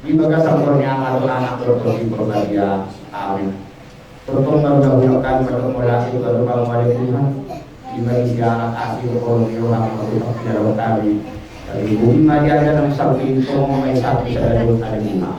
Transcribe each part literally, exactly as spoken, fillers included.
Di bagasan goar ni Ama dohot Anak dohot Tondi Porbadia. Amin. Tongtong ma roha ni hami mandok mauliate tu Ho ale Tuhan. Di bagasan asi dohot holong ni roham, Tuhan, di bagasan hami. Di bumi ma di aja nang sapi, tongtong ma i sapi sadari on ale Tuhan.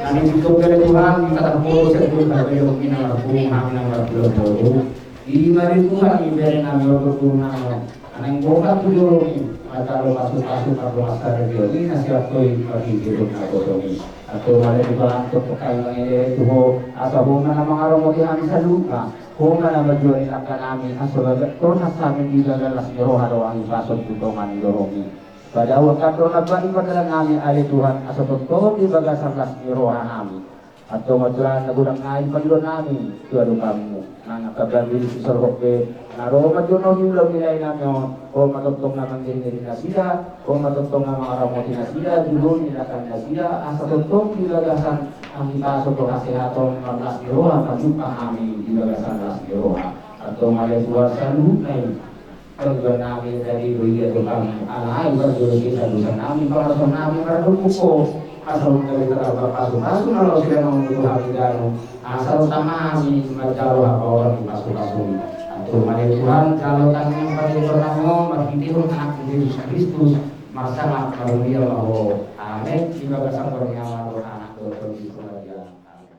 Nang di situ ale Tuhan, di kata polo sian Tuhan, ale Tuhan, hami na marpungu, hami na marpungu. Ima di Tuhan, ibere nami on tu Tuhan. Naeng boha tu jolomi, manjalo pasupasu mardongan saripeon i, na sian Ho i marhite dohot na kosong i. Antong ale Tuhan, tongtong hami mangelek tu Ho, asa Ho ma na mangaramoti hami saluhutna, Ho ma na manjua ni langka nami, asa bagas torus hami di bagasan las ni roha dohot hahipason tu tonga ni jolomi. Padauhon do na baen pardalan nami ale Tuhan, asa tongtong di bagasan las ni roha nami. Antong ma Tuhan, na godang nai pangidoan nami tu adopanMu. Nang angka banggi di sisol hope na ro manjou na ulaon ni lae nami on, Ho ma tongtong na manggiringgiring nasida, Ho ma tongtong na mangaramoti nasida, jolo ni langka nasida, asa tongtong di bagasan hahipason dohot hasehaton, marlas ni roha, manjumpa hami di bagasan las ni roha. Antong ma ale Tuhan, saluhutna i. Pangidoan nami tadi do i, Tuhan, alai parjolo hita dosa nami, pangaroson nami, mardomu Ho, asa unang hita tardapot pasupasu na laho sian Ho tu hami ganup, asa ro tama hami manjalo hapaolan ni pasupasu. Antong ma ale Tuhan, jalo tangiang pangidoan nami on, marhitehon AnakMu Jesus Kristus, marsangap marmulia ma Ho. Amen. Di bagasan goar ni Ama dohot Anak dohot Tondi Porbadia. Amen.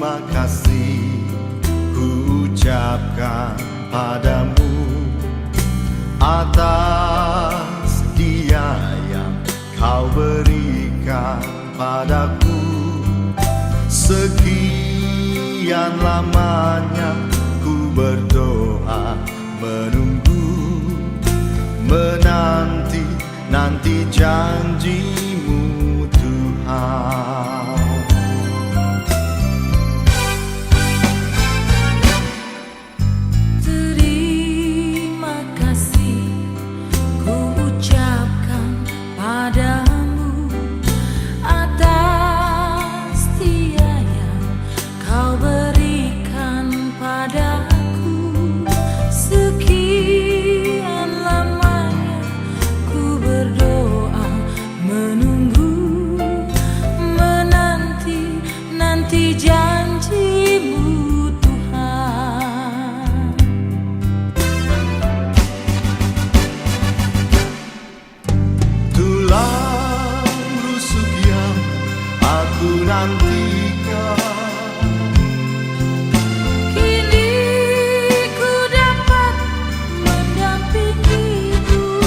Kasih kuucapkan padamu atas dia yang kau berikan padaku. Sekian lamanya ku berdoa, menunggu, menanti, nanti janji-Mu, Tuhan. Terima kasih kuucapkan padamu atas dia yang Kau berikan padaku. Sekian lamanya ku berdoa, menunggu, menanti, nanti janji-Mu, Tuhan. Tulang rusuk yang aku nantikan, kini ku dapat mendampingimu.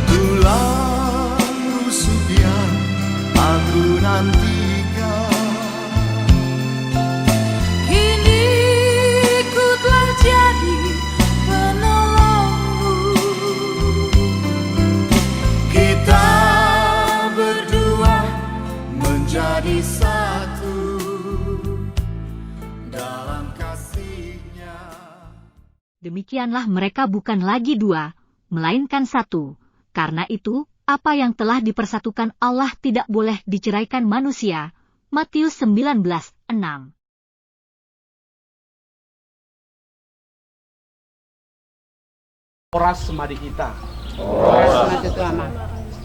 Tulang rusuk yang aku nantikan, kini ku telah jadi penolongmu. Kita berdua menjadi satu dalam kasih-Nya. Demikianlah mereka bukan lagi dua, melainkan satu. Karena itu, apa yang telah dipersatukan Allah tidak boleh diceraikan manusia. Matius sembilan belas enam. Horas ma di hita. Horas ma tutu, Amang.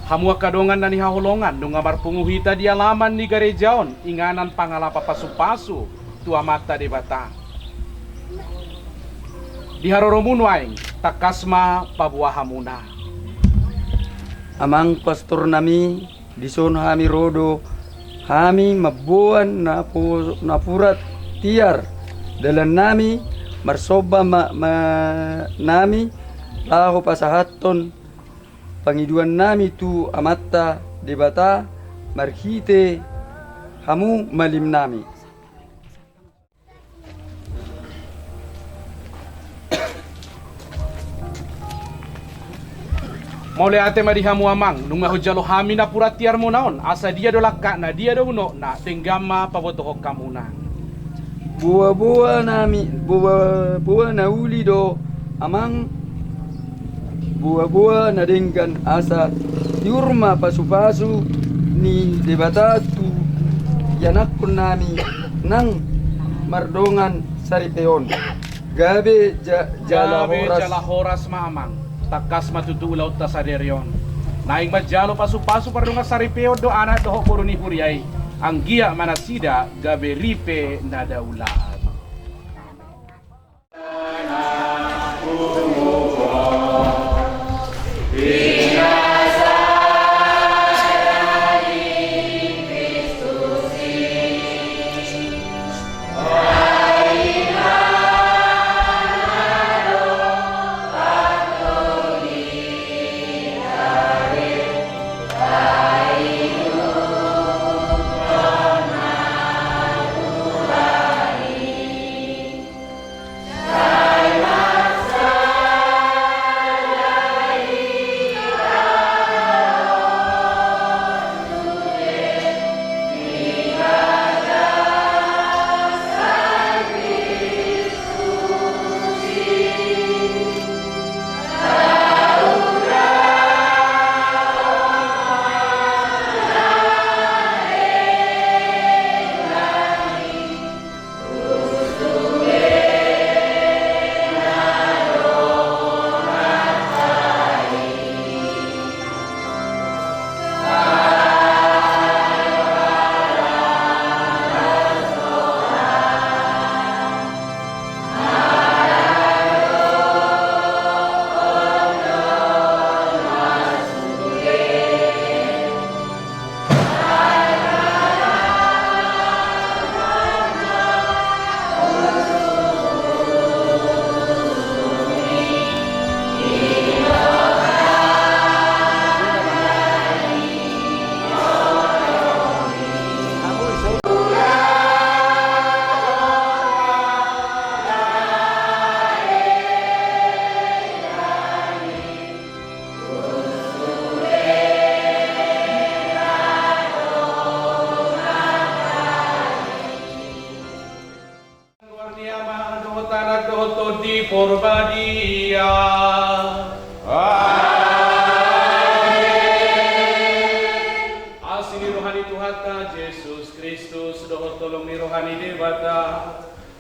Hamu angka dongan na nihaholongan, nunga marpungu hita di alaman ni gareja on, inganan pangalapa pasupasu tu Amanta Debata. Di haroromu nuaeng, tangkas ma paboa hamuna. Amang pastor nami, dison hami ro do, hami mamboan napu-, napuran tiar dalan nami, marsomba ma-, ma-, nami, laho pasahathon pangidoan nami tu Amanta Debata marhite hamu malim nami. Mauliate ma di hamu, Amang, nunga hujalo hami napuran tiarmuna on, asa dia do langkatna, dia do unokna, denggan ma pabotohon hamuna. Boaboa nami, boaboa na uli do, Amang, boaboa na denggan, asa tiur ma pasupasu ni Debata tu ianakhon nami nang mardongan saripeon. Gabe ja-, jala Gabe horas. Jala horas ma, Amang. Tangkas ma tutu ulaonta sadari on. Naeng manjalo pasupasu pardongan saripeon do anak dohot boru ni huria i. Anggiat ma nasida gabe ripe na daulat.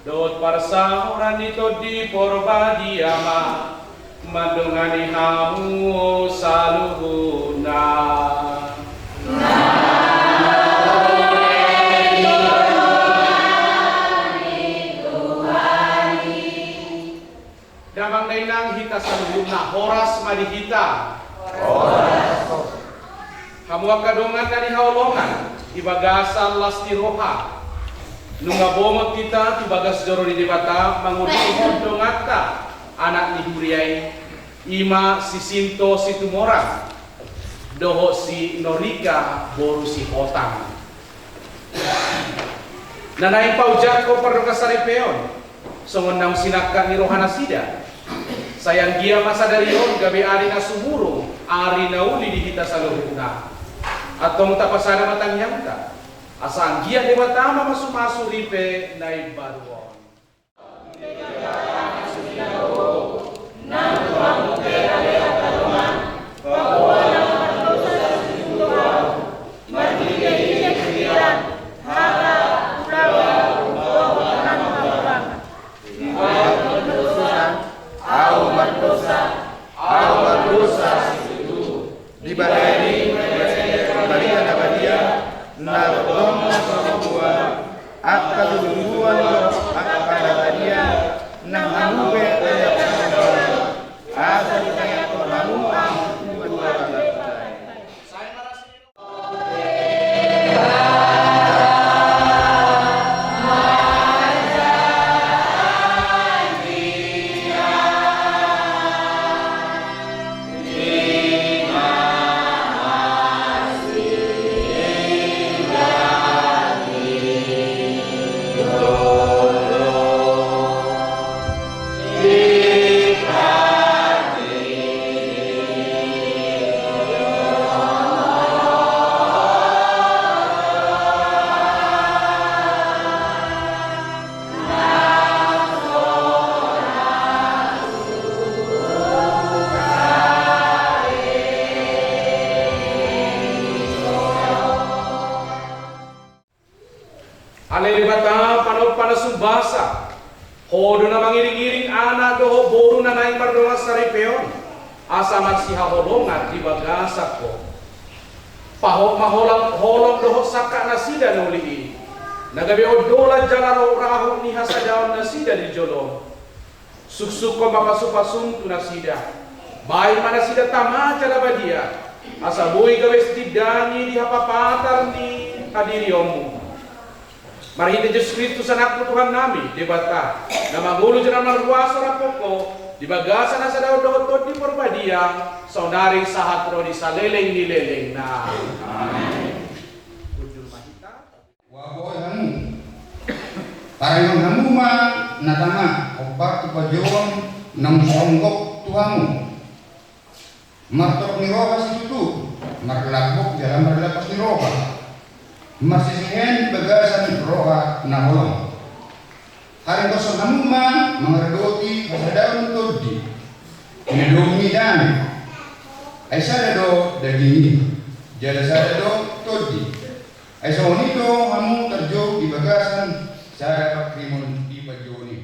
Dohot parsaoran ni Tondi Porbadia ma mandongani hamu saluhutna. Damang dainang hita saluhutna, horas ma di hita. Horas. Hamu angka dongan na hinaholongan di bagasan las ni roha, nunga bongot hita tu bagas joro ni Debata mangudihon donganta, anak ni huria i, i ma si Sinto Situmorang dohot si Norika boru Sihotang. Na naeng paojakhon pardongansaripeon songon naung sinangkap ni rohanasida. Sai anggiat ma sadari on gabe ari na sumurung, ari na uli di hita saluhutna. Antong tapasada ma tangiangta, asa anggiat Debata mamasumasu ripe na imbaru on. Ahu mardosa, ahu mardosa situtu. Dibahen i, dibahen i, badia na badia, na tongtong na so tua, angka tubuan, angka na badia, nang hamu pe, asa ditangiangkon hamu, ahu. Ale Debata, panompa na sumbasa, Ho do na mangiringiring anak dohot boru na naeng mardongansaripeon, asa marsihaholongan di bagasan Ho. Pahot ma holong, holong dohot sangkap nasida na uli i, na gabe ondolan jala rohahut ni hasadaon nasida di jolo. Suksukkon ma pasupasum tu nasida. Bahen ma nasida tama jala badia, asa boi gabe tindangi di hapapatar ni hadirionmu. Marhite Jesus Kristus, Anakmu, Tuhannami Debata, na mangolu jala markuasa, rap dohot Ho di bagasan hasadaon dohot Tondi Porbadia, saonari sahat ro di saleleng ni lelengna. Amen. Hundul ma hita. Huboan hamu, parenggan hamu ma na tama, hombar tu panjouon naung songgop tu hamu. Martorop ni roha situtu, marlambok jala marlapas ni roha, marsisihen di bagasan roha na holong. Haringkothon hamu ma mangaradoti hasadaon ni Tondi, na dong ni dame. Ai sada do daging i, jala sada do Tondi. Ai songon i do hamu tarjou di bagasan sada panghirimon di panjouon i.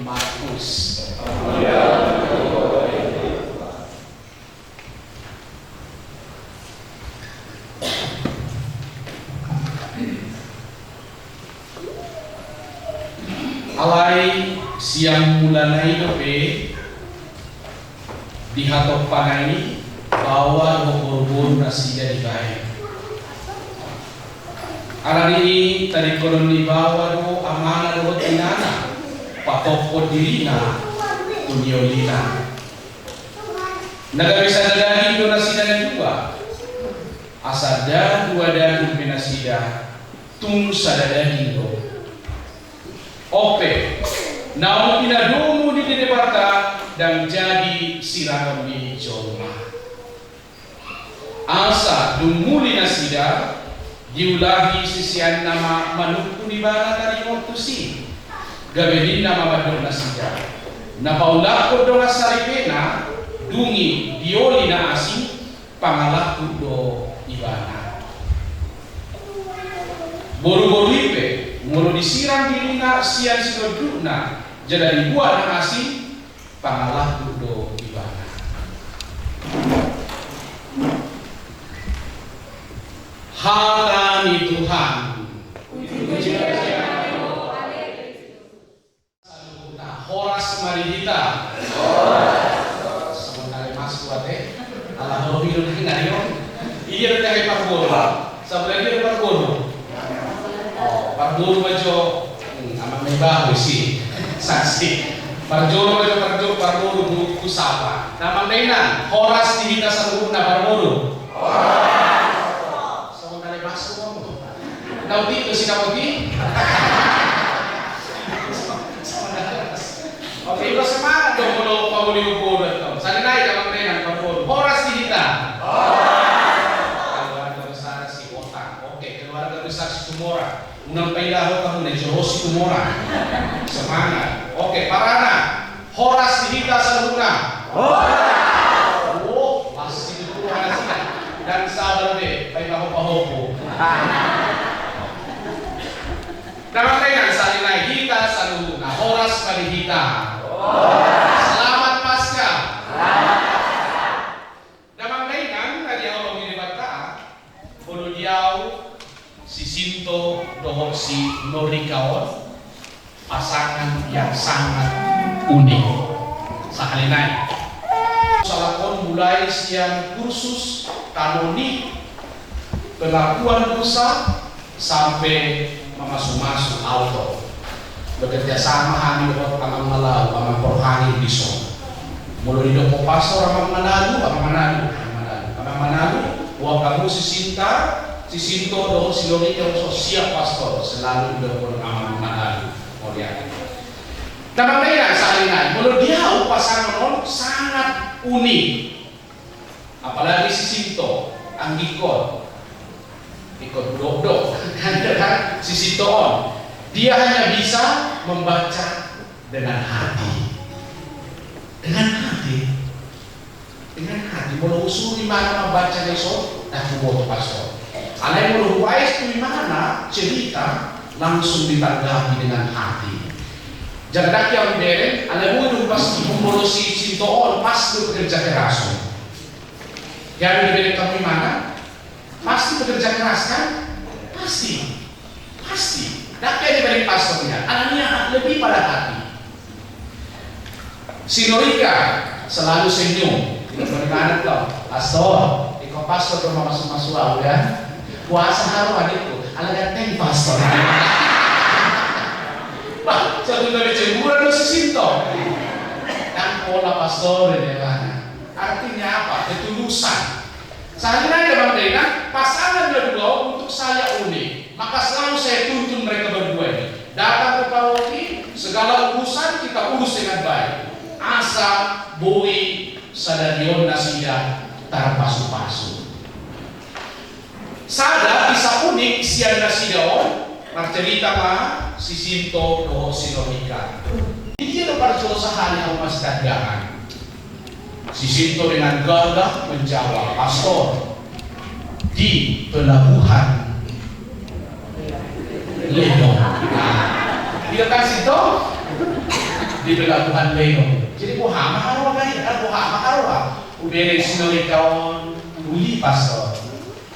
Markus. Alai sian mulana i dope di hatompana i baoa dohot boruboru nasida dibaen. Alani i tadingkonon ni baoa do amana dohot inana patophon dirina tu niolina. Na gabe sada daging do nasida na dua, asa nda dua daging be nasida, tung sada daging do. On pe, naung pinadomu ni Debata ndang jadi siranon ni jolma. Asa dung muli nasida, diulahi siseanna ma manungkun ibana taringot tusi. Gabe ninna ma mandok nasida: Na paulakhon dongan saripena, dung i dioli na asing, pangalangkup do ibana. Boruboru i pe, molo disirang dirina sian sinondukna jala dibuat na asing, pangalangkup do ibana. Hata ni Tuhan. Saluhutna, horas ma di hita. Songon na lemas kuat, e. Ala hobi do nari on. Ia do tahe parboru. Sabola dia do parboru. O, parboru ma jo. Hmm, amang na ibahu isi. Saksi. Parjolo ma jo, parjo-, parboru tu, tu sapa. Damang dainang, horas di hita saluhutna, parboru. Horas. Songon na lemas kuat. Naung tinggal si kamu di. Oke, iko semangat dong molo pamuli boru dong. Sari nai damang dainang parboru. Horas di hita. Horas. Keluarga besar Sibotang. Oke, keluarga besar Situmorang. Unang paida ho kamu na jolo Situmorang. Semangat. Oke, paranak. Horas di hita saluhutna. Horas. Oh, masih itu Tuhan sih. Ndang sabar be, paima ho pahompu. Damang dainang, sari nai hita saluhutna, horas ma di hita. Selamat Paskah. Damang dainang na dihaholongi Debata, molo di au si Sinto dohot si Norika on, pasangan yang sangat unik. Sahali nai. Salakon mulai sian kursus kanoni pengakuan dosa sampe mamasumasu auto. Bekerja sama hami dohot Amang Manalu, Amang Porhani dison. Molo didok pastor Amang Manalu, Amang Manalu, Amang Manalu, Amang Manalu, boan hamu si Sinta, si Sinto dohot si Lorika, so siap pastor, selalu didok Amang Manalu. Mauliate. Damang dainang, sahali nai, molo di au pasangan on sangat unik. Apalagi si Sinto, anggikon. Ikon dokdok. Si Sinto on. Dia hanya bisa membaca dengan hati. Dengan hati. Dengan hati. Molo husuru imana mambaca na dison, ndang huboto pastor. Alai molo hubaen tu imana cerita, langsung ditanggapi dengan hati. Jala ndang hea hubereng, alai molo hupastikan molo si Sinto on, pasti do pekerja keras on. Jadi dibereng hamu imana, pasti pekerja keras kan? Pasti. Pasti. Ndang hea dibereng pastor, ya. Alani aha? Lebih pada hati. Si Norika selalu senyum. Tidak pernah ada tau. Pastor, ikon pastor do mamasumasu au, ya. Puasa haru adikku. Ala ganteng pastor. Bah, satu dari cemburan do si Sinto. Kan pola pastor ini, mana? Artinya apa? Ketulusan. Sahali nai damang dainang, pasangan na dua on untuk saya unik. Maka selalu saya tuntun mereka berdua ini. Datang ke paroki, segala urusan kita urus dengan baik. Asa boi sadari on nasida tarpasupasu. Sada kisah unik sian nasida on, marcerita ma si Sinto dohot si Norika. Dia do parjolo sahali au masih tandangan. Si Sinto dengan gagah menjawab, "Pastor, di pelabuhan Lelong." Nah, dia kan Sinto? Di pelabuhan Lenong. Jadi boha ma haroa, eh, boha ma haroa? Hubereng si Norika on, uli, Pastor.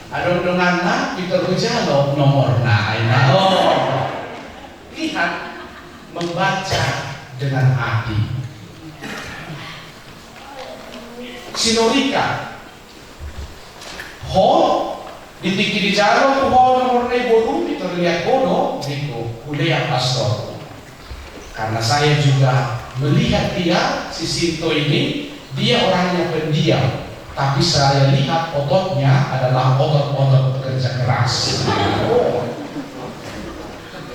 Adong donganna, pintor hujalo nomorna, ai na. Oh. Lihat, membaca dengan hati. Si Norika, ho, di tingki dijalo tu ho nomorna i, boru, pintor liat ho do, ningku, hulean, Pastor. Karena saya juga melihat dia, si Sinto ini, dia orangnya pendiam, tapi saya lihat ototnya adalah otot-otot pekerja keras. Oh.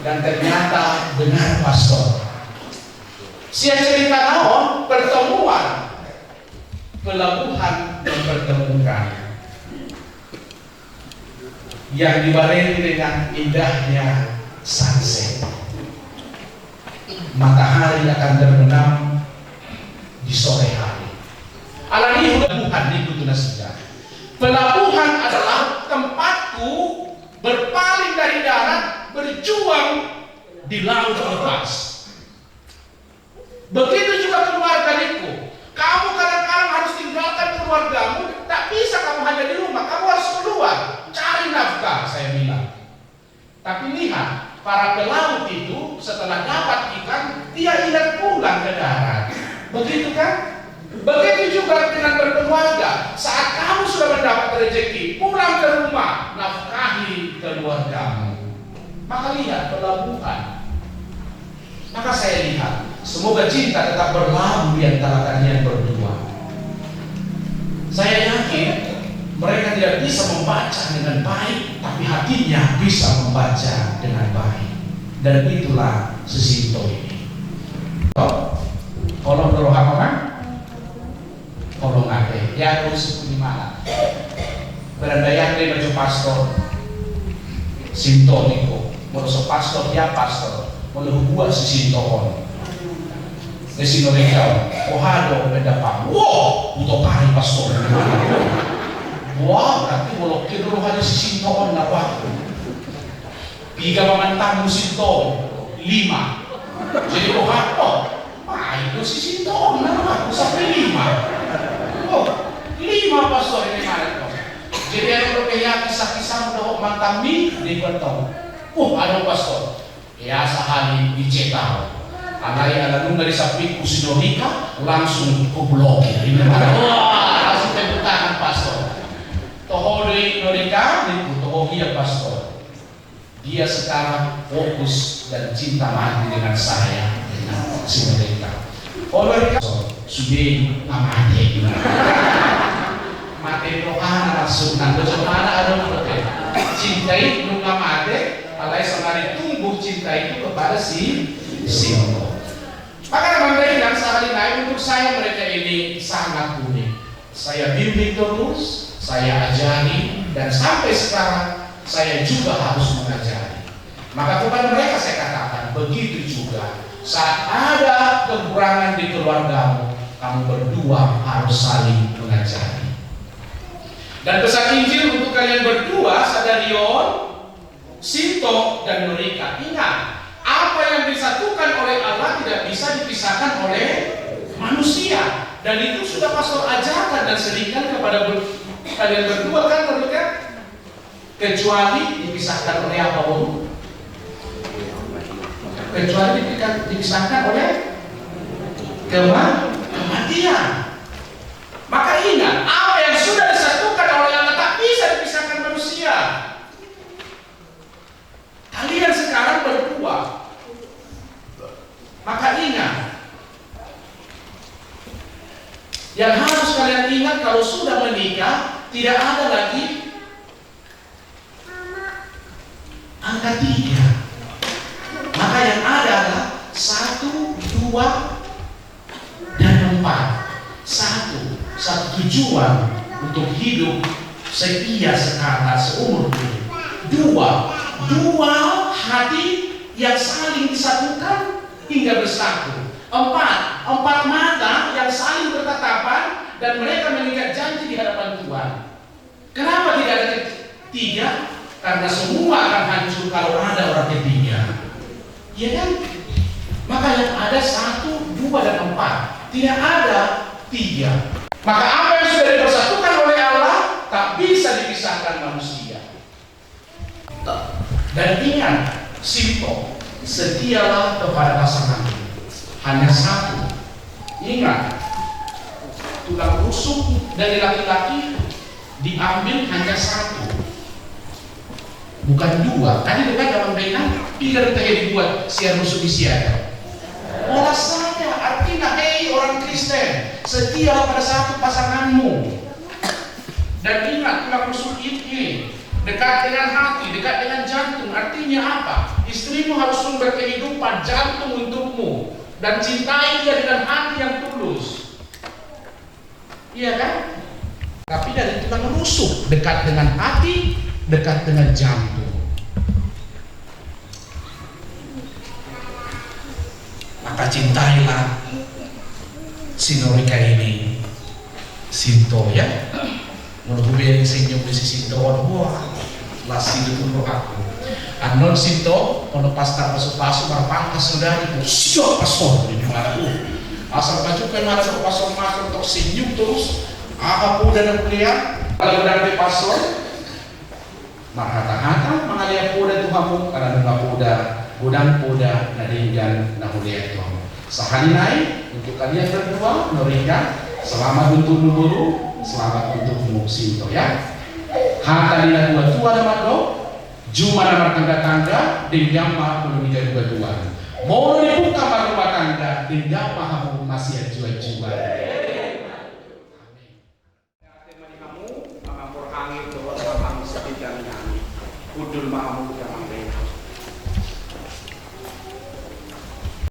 Dan ternyata benar, Pastor. Sian cerita na on, pertemuan, pelabuhan mempertemukan. Yang dibarengi dengan indahnya sunset. Matahari akan terbenam di sore hari. Alani i, pelabuhan, ningku tu nasida. Pelabuhan adalah tempatku berpaling dari darat, berjuang di laut lepas. Begitu juga keluarga, ningku. Kamu kadang-kadang harus tinggalkan keluargamu, tak bisa kamu hanya di rumah, kamu harus keluar, cari nafkah, saya bilang. Tapi lihat, para pelaut itu setelah dapat ikan, dia ingat pulang ke darat. Begitu kan? Begitu juga dengan berkeluarga. Saat kamu sudah mendapat rezeki, pulang ke rumah, nafkahi keluargamu. Maka lihat pelabuhan. Maka saya lihat, semoga cinta tetap berlabuh di antara kalian berdua. Saya yakin mereka tidak bisa membaca dengan baik, tapi hatinya bisa membaca dengan baik. Dan itulah si Sinto ini. Tolong, tolong apa, Bang? Tolong ate, ya, terus di mana? Berandai-andai ma jo Pastor Sinto, ningku. Molo so Pastor, ya Pastor, molo hubuat si Sinto on. Nda si Norika on. Boha do pendapatmu? Wah, hutopa i, Pastor. Wah, berarti molo ke do roha ni si Sinto on na, wah. Piga ma mantanmu, Sinto? Lima. Jadi boha? Oh, baen do si Sinto on na rohangku sampe lima. Oh, lima, Pastor, ini mana, Pastor? Jadi adong dope ia kisah-kisah dohot mantanmi, dibuat tong. Oh, adong, Pastor. Ia sahali dichat au. Alai ala nunga di sampingku si Norika, langsung kublokir. Ini mana? Wah, langsung tepuk tangan, Pastor. Toho do i, Norika? Ningku, toho, iya, Pastor. Dia sekarang fokus dan cinta mati dengan saya, dengan si Norika. Kalau Norika, sude nunga mate. Mate rohana maksudna, dohot rohana adong dope. Cinta i nunga mate, alai sangari tumbuh cinta itu kepada si Sinto. Maka teman-teman, sahali nai, untuk saya mereka ini sangat unik. Saya bimbing terus, saya ajari, dan sampai sekarang saya juga harus mengajari. Maka kepada mereka saya katakan, begitu juga saat ada kekurangan di keluargamu, kamu berdua harus saling mengajari. Dan pesan Injil untuk kalian berdua sadari on, Sinto dan Norika, ingat, apa yang disatukan oleh Allah tidak bisa dipisahkan oleh manusia. Dan itu sudah Pastor ajarkan dan seringkan kepada ber-, kalian berdua, kan, Norika? Kecuali dipisahkan oleh apa, Om? Kecuali dipika-, dipisahkan oleh kema-, kematian. Maka ingat, apa yang sudah disatukan oleh Allah tak bisa dipisahkan manusia. Kalian sekarang berdua. Maka ingat, yang harus kalian ingat, kalau sudah menikah, tidak ada lagi angka tiga. Maka yang ada adalah satu, dua, dan empat. Satu, satu tujuan untuk hidup setia, sekata, seumur hidup. Dua, dua hati yang saling disatukan hingga bersatu. Empat, empat mata yang saling bertatapan dan mereka mengikat janji di hadapan Tuhan. Kenapa tidak ada ketiga? Karena semua akan hancur kalau ada orang ketiga. Iya kan? Maka yang ada satu, Dua dan empat. Tidak ada tiga. Maka apa yang sudah dipersatukan oleh Allah tak bisa dipisahkan manusia. Dan ingat, simpel, setialah kepada pasangan. Hanya satu. Ingat, tulang rusuk dari laki-laki diambil hanya satu. Bukan dua. Tadi dengan dalam bena, piga do tahe dibuat sian rusuk di siaga. Bolas saja. Artinya, hei orang Kristen, setia pada satu pasanganmu. Dan ingat, tulang rusuk ini dekat dengan hati, dekat dengan jantung. Artinya apa? Istrimu harus sumber kehidupan, jantung untukmu. Dan cintai dia dengan hati yang tulus. Iya kan? Tapi dari tulang rusuk, dekat dengan hati, dekat dengan jantung. Maka cintailah si Norika ini, Sinto, ya. Molo hubereng senyum ni si Sinto on, wah, las i do tu rohangku. Annon Sinto, molo pas tarpasupasu, marpangkas do dari, siap pastor, di mana tu. Asal pajuka mana tu pastor, masuk tok senyum terus. Aha poda na hulehon, kalau godang pe pastor, marhata-hata, mangalean poda tu hamu, karena nunga poda, godang poda na denggan na hulehon tu hamu. Sahali nai, untuk kalian berdua, Norika, selamat untukmu boru, selamat untukmu Sinto, ya. Hata ni na tua-tua na mandok, juma na martangga-tangga, denggan ma molo nigarugaruan. Molo dibuka marrumah tangga, denggan ma hamu masianjuan-juan. Amin. Ate ma di hamu, amang borhangir dohot amang sipitang nami. Hundul ma hamu damang dainang.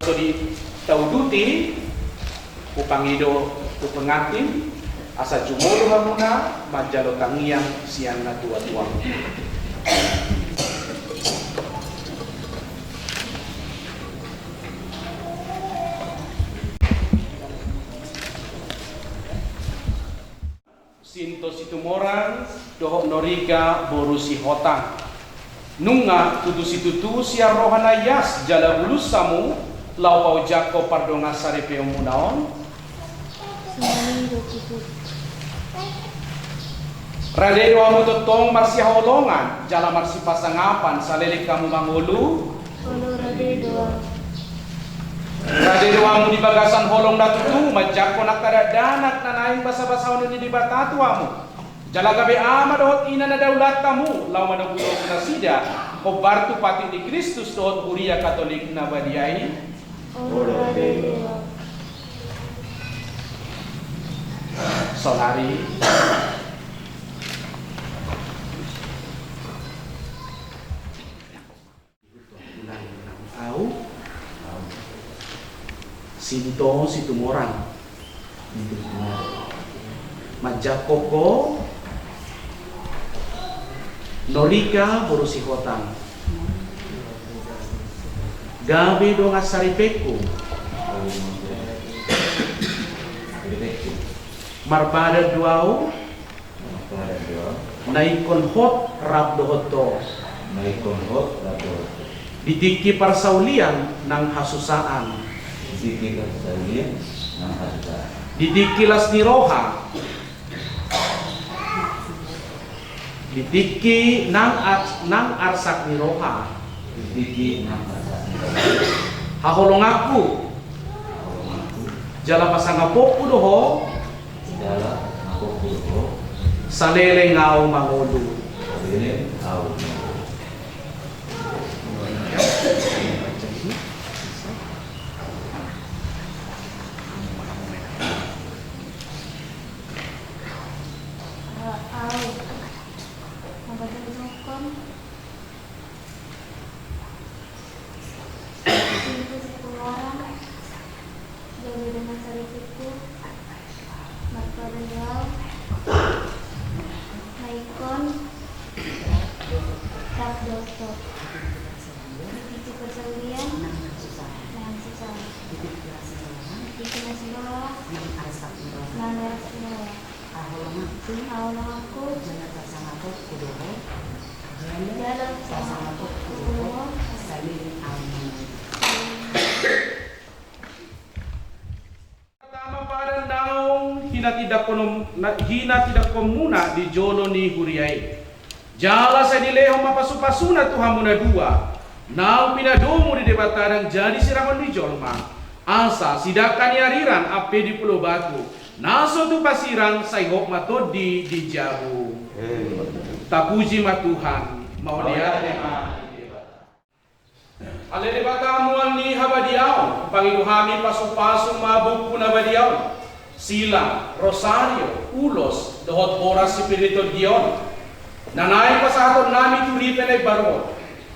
So di tauduti, hupangido tu pengantin, asa jumolo hamuna manjalo tangiang sian natuatua. Sinto Situmorang dohot Norika boru Sihotang. Nunga tutu situtu sian roha na ias jala bulus hamu laho paojakhon pardongansaripeonmuna on? Rade do hamu tongtong marsihaholongan jala marsipasangapan saleleng hamu mangolu? Olo, rade do ahu. Rade do hamu di bagasan holong na tutu manjangkon angka dakdanak na naeng basabasaon ni Debata tu hamu. Jala gabe ama dohot ina na daulat hamu laho manogunogu nasida hombar tu patik ni Kristus dohot huria Katolik na badia i? Olo, rade do ahu. Saonari. Ahu, Sinto Situmorang. Manjangkon ho Norika boru Sihotang gabe dongansaripeonku. Marpadan do ahu. Na ingkon hot rap dohot ho. Na ingkon hot rap dohot ho. Di tingki parsaulian nang hasusaan. Di tingki parsaulian nang hasusaan. Di tingki las ni roha. Di tingki nang ar-, nang arsak ni roha. Di tingki nang arsak ni roha. Haholonganku. Haholonganku. Jala pasangaponku do ho. Jala pasangaponku do ho. Saleleng ahu mangolu. Saleleng ahu mangolu. Ahu. Mangkatongkon. Sinto Situmorang. Gabe dongansaripeonku. Marpadan do ahu. Na ingkon rap dohot ho. Di tingki parsaulian nang hasusaan. Di tingki las ni roha. Nang arsak ni roha. Haholonganku. Haholonganku. Jala pasangaponku do ho. Jala pasangaponku do ho. Saleleng ahu mangolu. Hinatindanghonmuna di jolo ni huria i. Jala sai dilehon ma pasupasuna tu hamu na dua, naung pinadomu di Debata, ndang jadi sirangon ni jolma, asa sidangka ni ariran ampe di Pulo Batu, na so tupa sirang, sai hot ma tondi di jabu. Tapuji ma Tuhan. Mauliate ma. Ale Debata, mual ni habadiaon, pangido hami pasupasu ma buku na badia on, silang, rosario, ulos, dohot boras sipir ni tondi on, na naeng pasahatonnami tu ripe na imbaru on.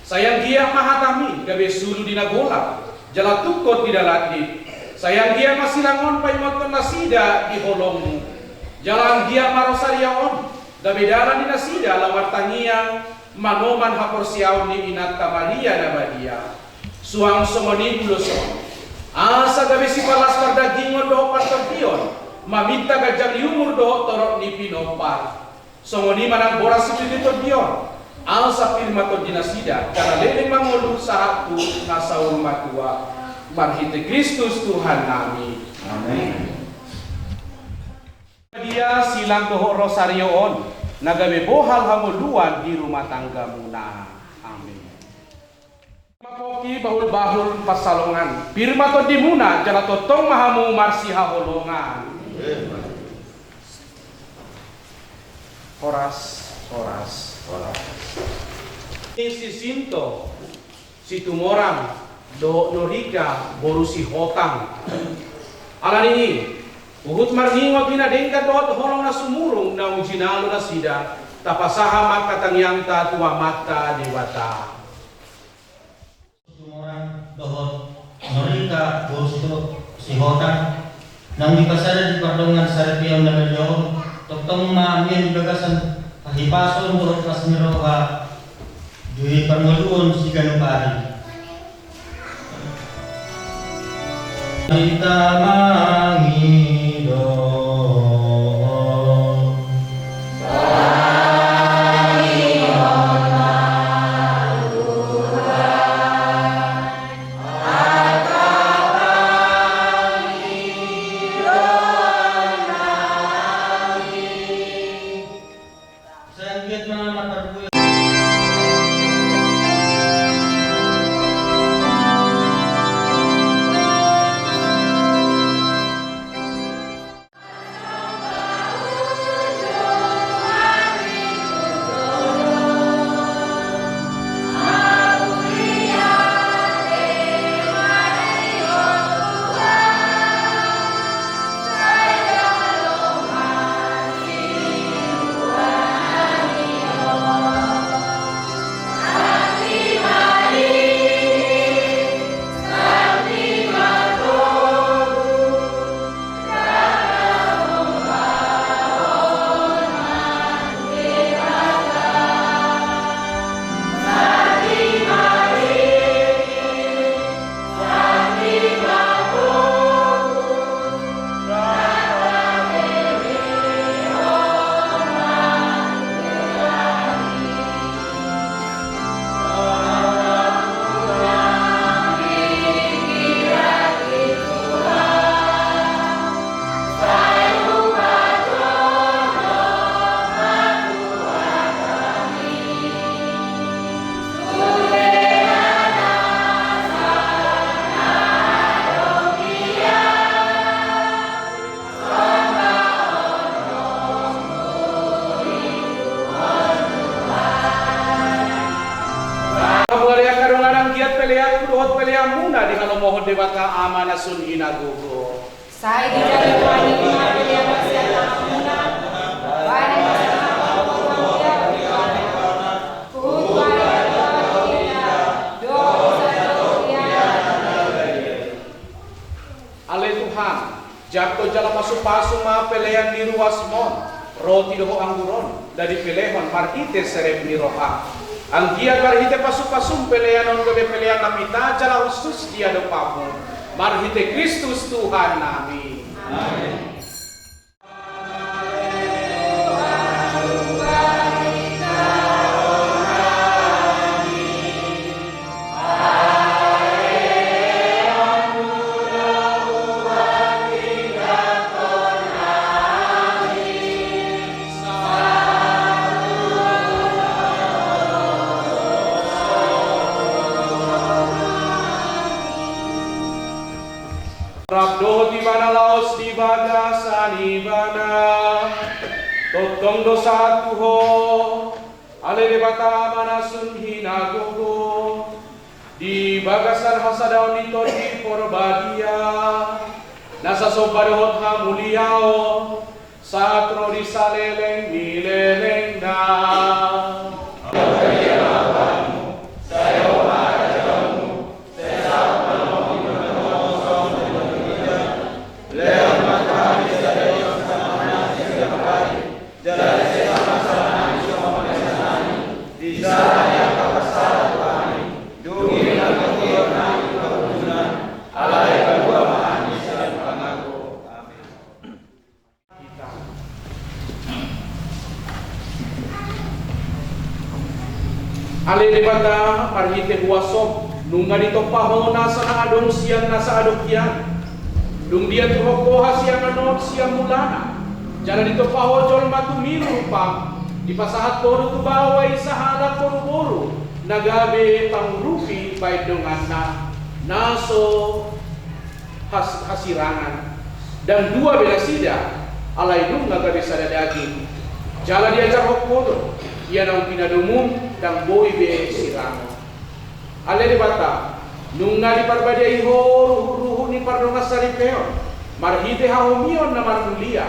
Sai anggiat ma hatami gabe sulu di na golap jala tungkot di dalanmi. Sai anggiat ma silang on paingothon nasida di holongmu, jala anggiat ma rosario on gabe dalan di nasida laho martangiang manoman haporseaon ni Inanta Maria na badia. Suang songon i ulos on, asa gabe sipalas pardagingon dohot partondion, maminta ganjang ni umur dohot torop ni pinompar. Songon i ma nang boras sipir ni tondi on, asa pir ma tondi nasida jala leleng mangolu sahat tu na saur matua. Marhite Kristus Tuhannami. Amen. Dia silang dohot rosario on, na gabe bohal hangoluan di rumah tanggamuna. Amin. Pongki bahulbahul pansalongan, pir ma tondimuna jala tongtong ma hamu marsihaholongan. Horas, horas, horas. Ni si Sinto Situmorang dohot Norika boru Sihotang. Alani i, huhut marningot di na denggan dohot holong na sumurung naung jinalo nasida, tapasahat ma angka tangiangta tu Amanta Debata. Situmorang dohot Norika boru Sihotang, naung dipasada di pardongan saripeon na badia on, tongtong ma mian di bagasan hahipason dohot las ni roha di parngoluon siganup ari. Hita mangido. Mauliate ma, dongan, anggiat peleanku dohot peleanmuna dihalomohon Debata Ama na sun hinagogo. Sai dijalo Tuhan i ma pelean na sian tanganmuna. Ale Tuhan, jangkon jala pasupasu ma pelean ni ruasmon, roti dohot anggur on, na dipelehon marhite serep ni roham. Anggiat marhite pasupasum pelean on gabe pelean na pita jala hushus di adopanmu. Marhite Kristus Tuhannami. Amen. Rap dohot Ibana laos di bagasan Ibana, tongtong do sahat tu Ho, ale Debata Ama na sun hinagogo, di bagasan hasadaon ni Tondi Porbadia, na sasomba dohot hamuliaon, sahat ro di saleleng ni lelengna. Ale Debata, marhite huasom, nunga ditompa Ho nasa na adong sian na saadong hian. Dung diaturhon Ho hasiangan on sian mulana, jala ditompa Ho jolma tumiru rupam, dipasahat Ho do tu baoa i sahalak boruboru na gabe pangurupi baen donganna, na so has-, hasirangan. Ndang dua be nasida, alai nunga gabe sada daging. Jala diajarhon Ho do, ia naung pinadomum ndang boi be sirangon. Ale Debata, nunga diparbadiai Ho ruhutruhut ni pardongansaripeon, marhite hahomion na marmulia,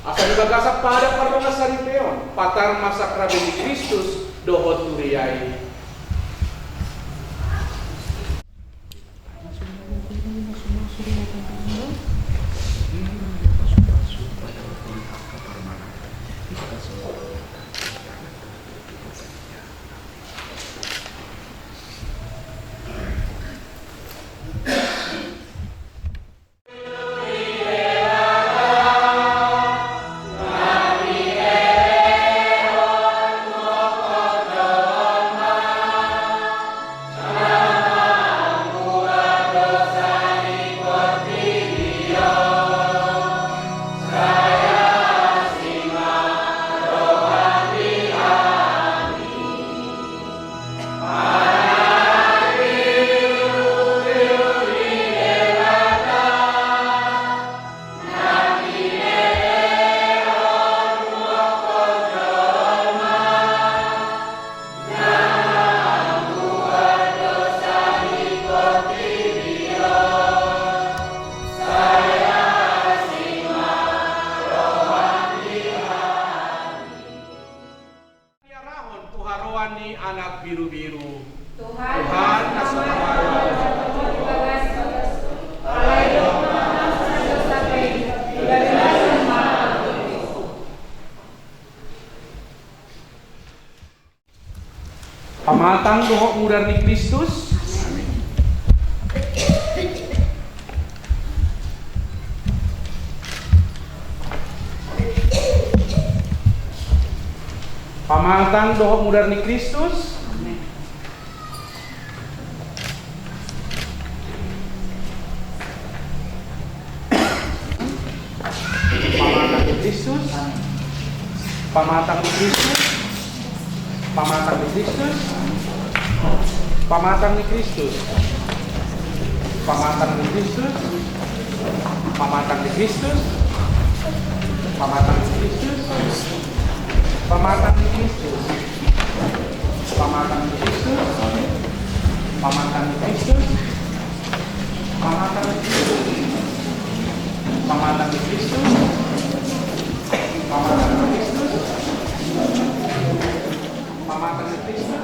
asa di bagasan padan pardongansaripeon patar ma sakramen ni Kristus dohot huria i. Diarahon tu haroan ni Anak Birubiru. Tuhan, Tuhan, na so mangalo. Pamatang dohot mudar ni Kristus. Pamatang dohot mudar ni Kristus. Pamatang ni Kristus. Pamatang ni Kristus. Pamatang ni Kristus. Pamatang ni Kristus. Pamatang ni Kristus. Pamatang ni Kristus. Pamatang ni Kristus. Pamatang ni Kristus. Pamatang ni Kristus. Pamatang ni Kristus. Pamatang ni Kristus. Pamatang ni Kristus. Pamatang ni Kristus. Pamatang ni Kristus.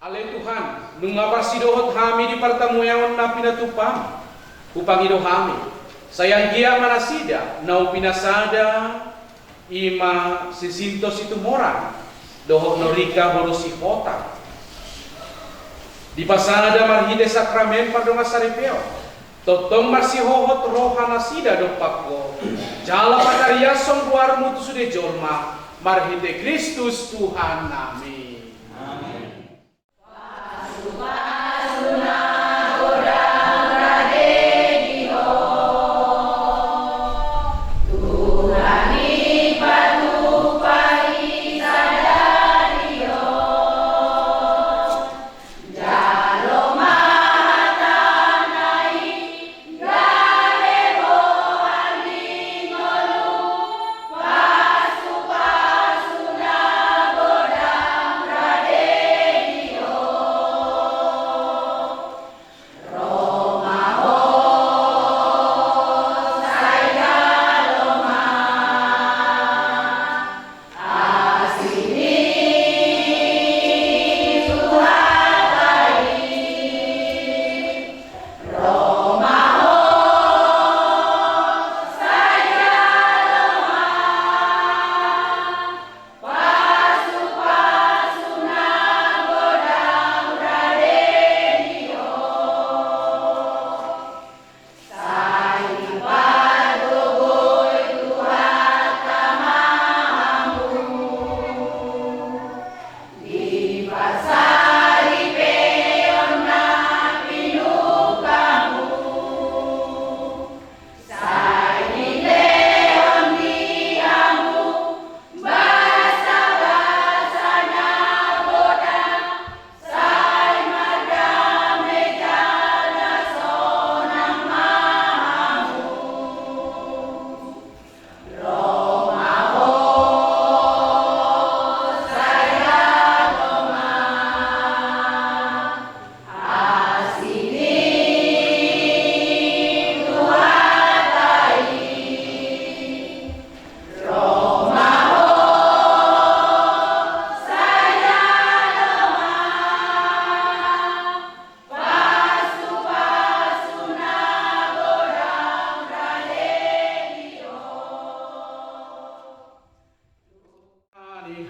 Ale Tuhan, nunga parsidohot hami di partamueon na pinatupaM, hupangido hami, sai anggiat ma nasida naung pinasada, i ma si Sinton Situmorang dohot Norika boru Sihotang, dipasada marhite sakramen pardongansaripeon, tongtong marsihohot roha nasida dompak Ho, jala patariashon goarMu tu sude jolma, marhite Kristus Tuhannami. Amen.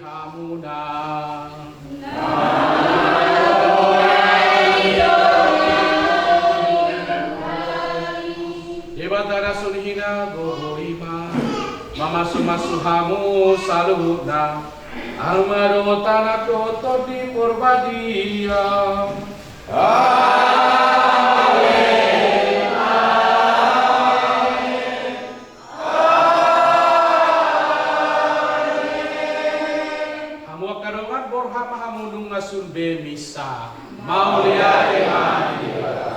hamuna. Debata na sun hinagogo i ma mamasumasu hamu saluhutna, Ama dohot Anak dohot Tondi Porbadia. Amen. Hamu angka dongan, borhat ma hamu nunga sulbe misa. Mauliate ma di Debata.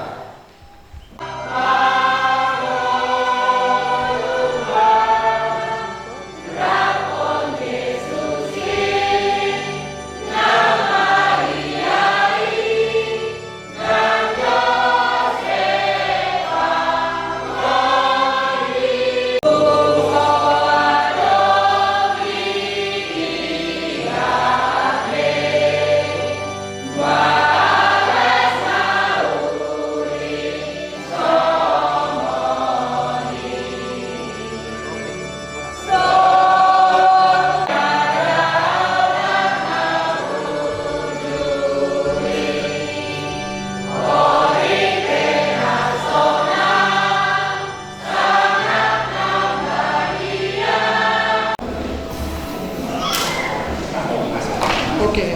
Oke.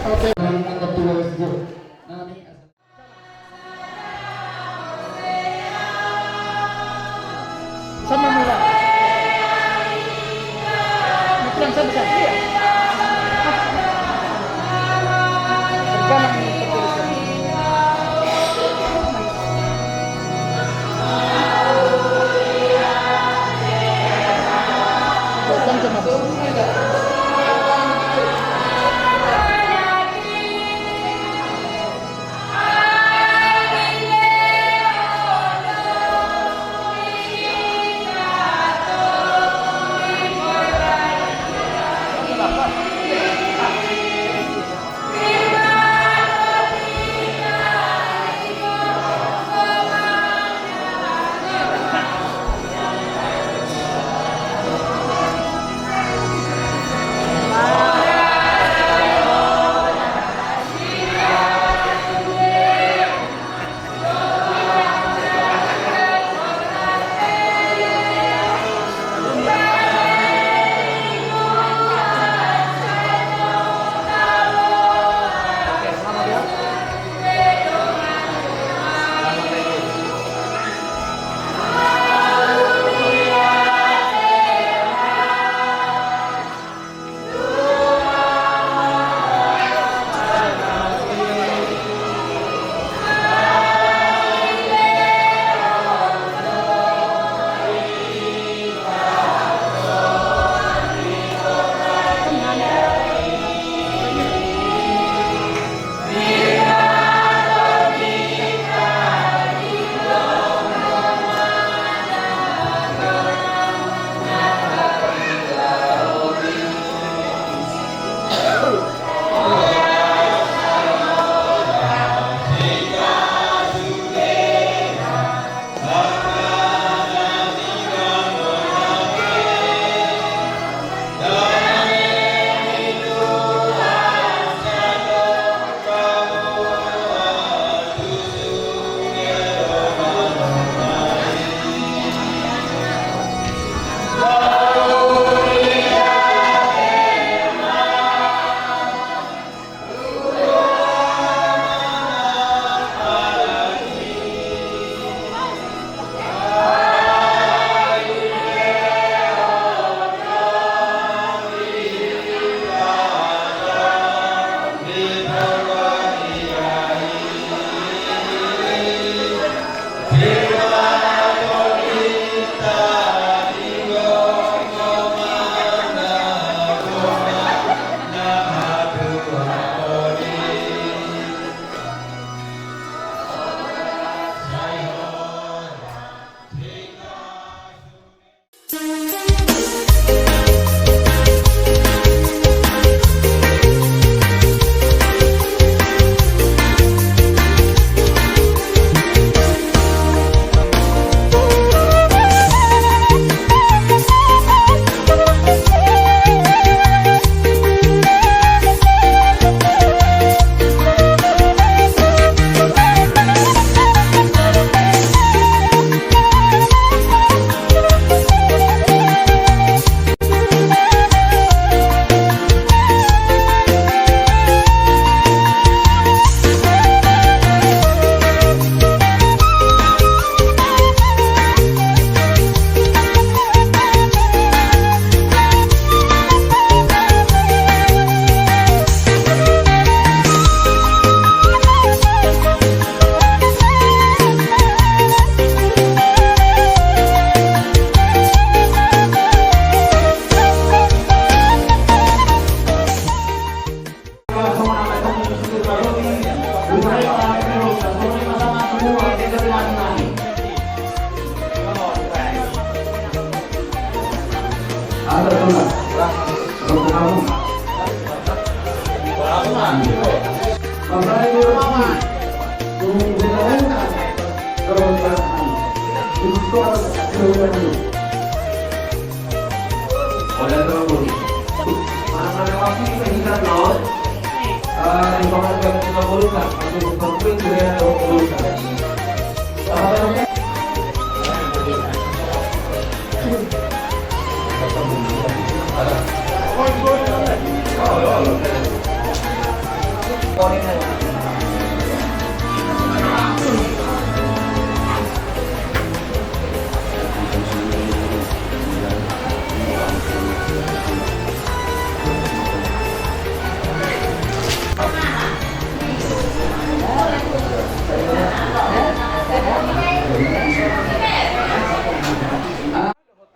Oke. Sama mula. Mau pulang sama-sama. Iya. Sekarang ini kita bisa. Bukan sama.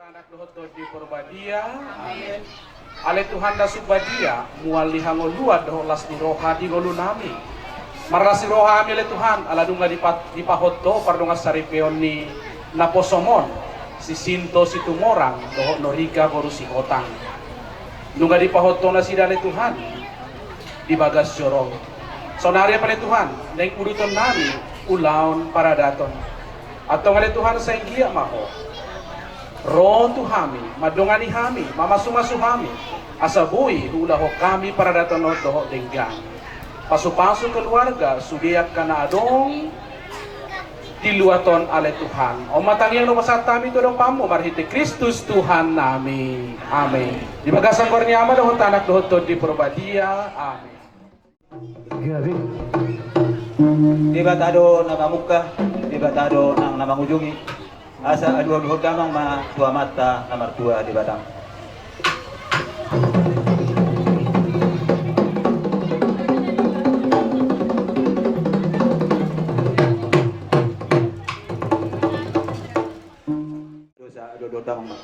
Tanak dohot Tondi Porbadia. Amen. Ale Tuhanta na badia, mual ni hangoluan dohot las ni roha di ngolunami. Marlas ni roha hami ale Tuhan, ala nunga dipa-, dipahot Ho pardongansaripeon ni naposom on, si Sinto Situmorang dohot Norika boru Sihotang. Nunga dipahot Ho nasida ale Tuhan di bagas joro on. Saonari pe ale Tuhan, naeng udutonnami ulaon paradaton. Antong ale Tuhan, sai anggiat ma Ho ro tu hami, mandongani hami, mamasumasu hami, asa boi huulahon hami paradaton on dohot denggan. Pasupasu keluarga sude angka na adong di luat on ale Tuhan. On ma tangiang na hupasahat hami tu adopanMu marhite Kristus Tuhannami. Amen. Di bagasan goar ni Ama dohot Anak dohot Tondi Porbadia. Amen. Gabe. Debata do na mamungka, Debata do nang na mangujungi. Asa alualuhon damang ma tu Amanta na martua Debata. Dosa, do, do, damang ma.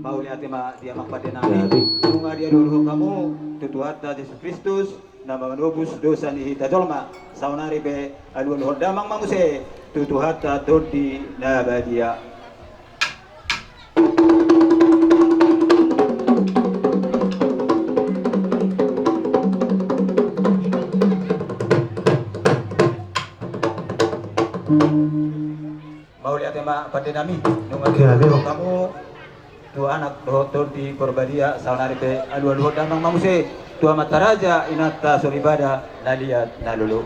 Mauliate ma di Amang Pande nami. Jadi. Nunga dialualuhon hamu tu Tuhanta Jesus Kristus na manobus dosa ni hita jolma. Saonari pe alualuhon damang ma muse tu Tuhanta Tondi na badia. Mauliate ma pande nami, nunga dialualuhon hamu tu Anak dohot Tondi Porbadia, saonari pe alualuhon damang ma muse tu amanta raja, inanta soripada na liat na lolo.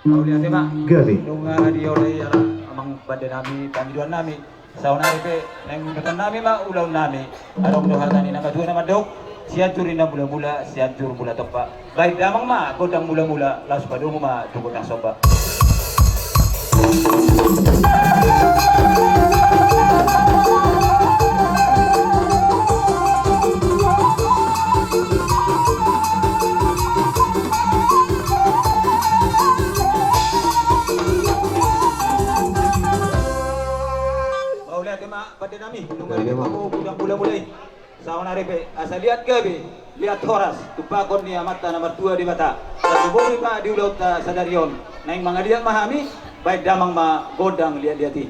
Mauliate ma. Gabe. Nunga dioloi ale amang pande nami pangidoan nami. Saonari pe naeng udutonnami ma ulaonnami. Adong do hata ni na matua na mandok: Sianjur ninna mulamula, Sianjur mula tompa. Bahen damang ma gondang mulamula, laos padomu ma tu gondang somba. Mauliate ma pande nami, nunga dibahen hamu gondang mulamula i. Saonari pe asa liat gabe, liat horas, tumpahon ni Amanta na martua Debata. Asa boi ma di ulaonta sadari on naeng mangaliat ma hami, bahen damang ma gondang liatliat i.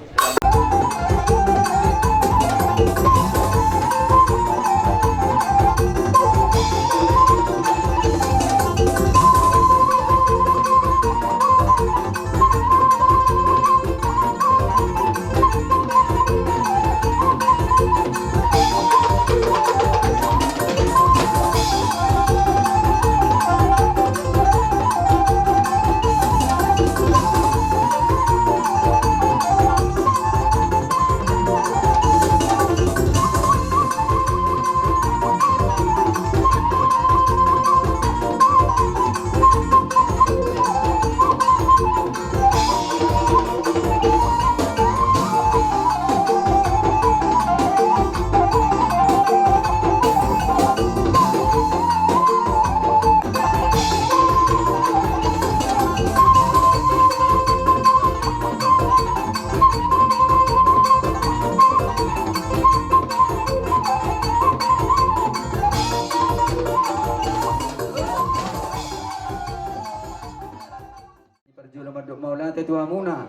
Jolo mandok mauliate tu hamuna.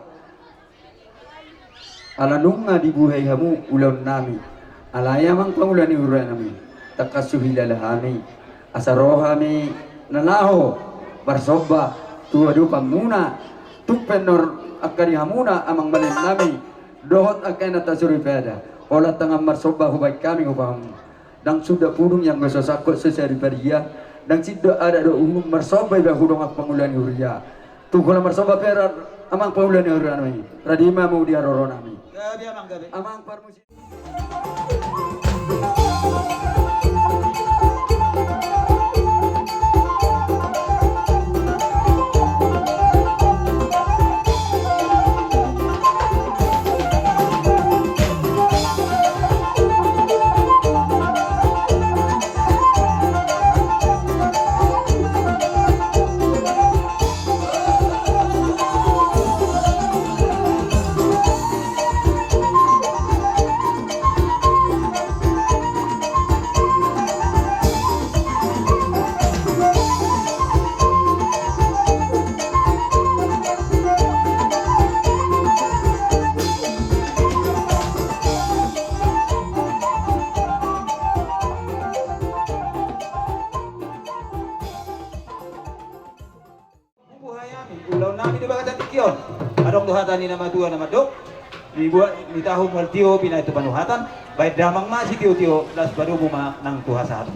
Ala nunga dibuhai hamu ulaonnami. Alai amang pangula ni huria nami, tangkas so huhilala hami. Asa ro hami na laho marsomba tu adopanmuna. Tung pe nuaeng angka di hamuna amang balen nami dohot angka inanta soripada, holan tangan marsomba hubaen hami hupamu. Ndang suda pudung i anggo so sangkot so saripada ia. Ndang sindo adat dohot uhum marsomba iba tu dongan pangula ni huria. Tung holan marsomba pe ra amang pangula ni huria nami. Rade ma hamu di haroro nami. Gabe amang, gabe. Amang parmusik. Hubuhai hami ulaonnami di bagasan tingki on. Adong do hata ni na matua na mandok: Dibuat ni tahu mual tio, binahen tu panuhatan. Baen damang ma sitiotio, laos padomu ma nang tu hasahaton.